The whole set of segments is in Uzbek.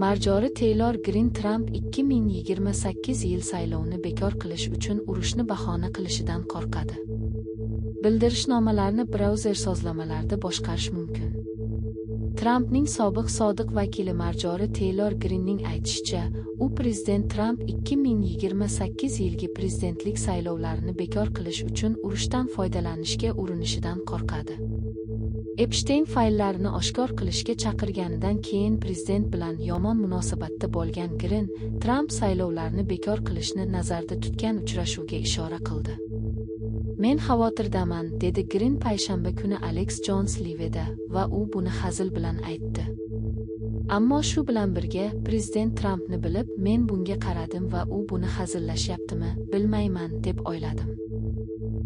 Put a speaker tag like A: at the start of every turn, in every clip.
A: Marjori Teylor Grin Tramp 2028 yil saylovni bekor qilish uchun urushni bahona qilishidan qo'rqadi. Bildirishnomalarni brauzer sozlamalarida boshqarish mumkin. Trampning sobiq sodiq vakili Marjori Teylor Grinning aytishicha, u prezident Tramp 2028 yilgi prezidentlik saylovlarini bekor qilish uchun urushdan foydalanishga urinishidan qo'rqadi. Epshteyn fayllarini oshkor qilishga chaqirganidan keyin prezident bilan yomon munosabatda bo'lgan Grin, Tramp saylovlarni bekor qilishni nazarda tutgan uchrashuvga ishora qildi. Men xavotirdaman, dedi Grin payshanba kuni Alex Jones Live'da va u buni hazil bilan aytdi. Ammo shu bilan birga prezident Trampni bilib, men bunga qaradim va u buni hazillashyaptimi, bilmayman, deb o'yladim.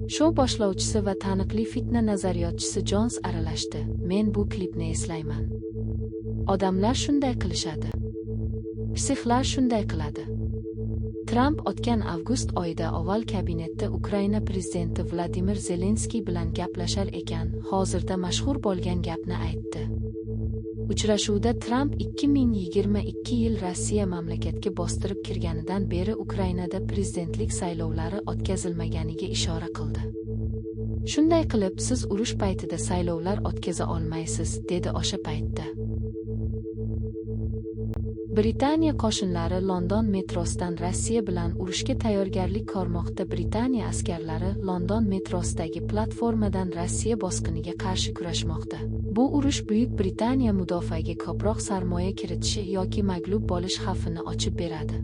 A: Shou boshlovchisi va taniqli fitna nazariyotchisi Jones aralashdi. Men bu klipni eslayman. Odamlar shunday qilishadi. Psixlar shunday qiladi. Tramp o'tgan avgust oyida Oval kabinetda Ukraina prezidenti Vladimir Zelenskiy bilan gaplashar ekan, hozirda mashhur bo'lgan gapni aytdi. Uchrashuvda Tramp 2022 yil Rossiya mamlakatga bostirib kirganidan beri Ukrainada prezidentlik saylovlari o'tkazilmaganiga ishora qildi. Shunday qilib, siz urush paytida saylovlar o'tkaza olmaysiz, dedi o'sha paytda. Britaniya qo'shinlari London metrosidan Rossiya bilan urushga tayyorgarlik ko'rmoqda. Britaniya askarlari London metrosidagi platformadan Rossiya bosqiniga qarshi kurashmoqda. Bu urush Buyuk Britaniya mudofaaga ko'proq sarmoya kiritishi yoki mag'lub bo'lish xavfini ochib beradi.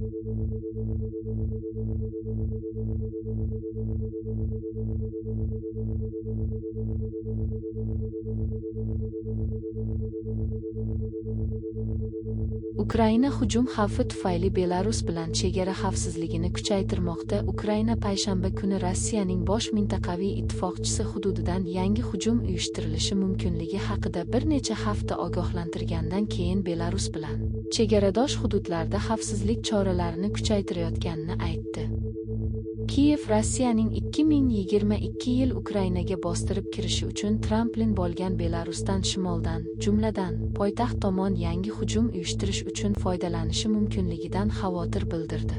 A: Ukraina hujum xavfi tufayli Belarus bilan chegara xavfsizligini kuchaytirmoqda. Ukraina payshanba kuni Rossiyaning bosh mintaqaviy ittifoqchisi hududidan yangi hujum uyushtirilishi mumkinligi haqida bir necha hafta ogohlantirgandan keyin Belarus bilan chegaradosh hududlarda xavfsizlik choralarini kuchaytirayotganini aytdi. Kiyev Rossiyaning 2022 yil Ukrainaga bostirib kirishi uchun tramplin bo'lgan Belarusdan shimoldan, jumladan, poytaxt tomon yangi hujum uyushtirish uchun foydalanishi mumkinligidan xavotir bildirdi.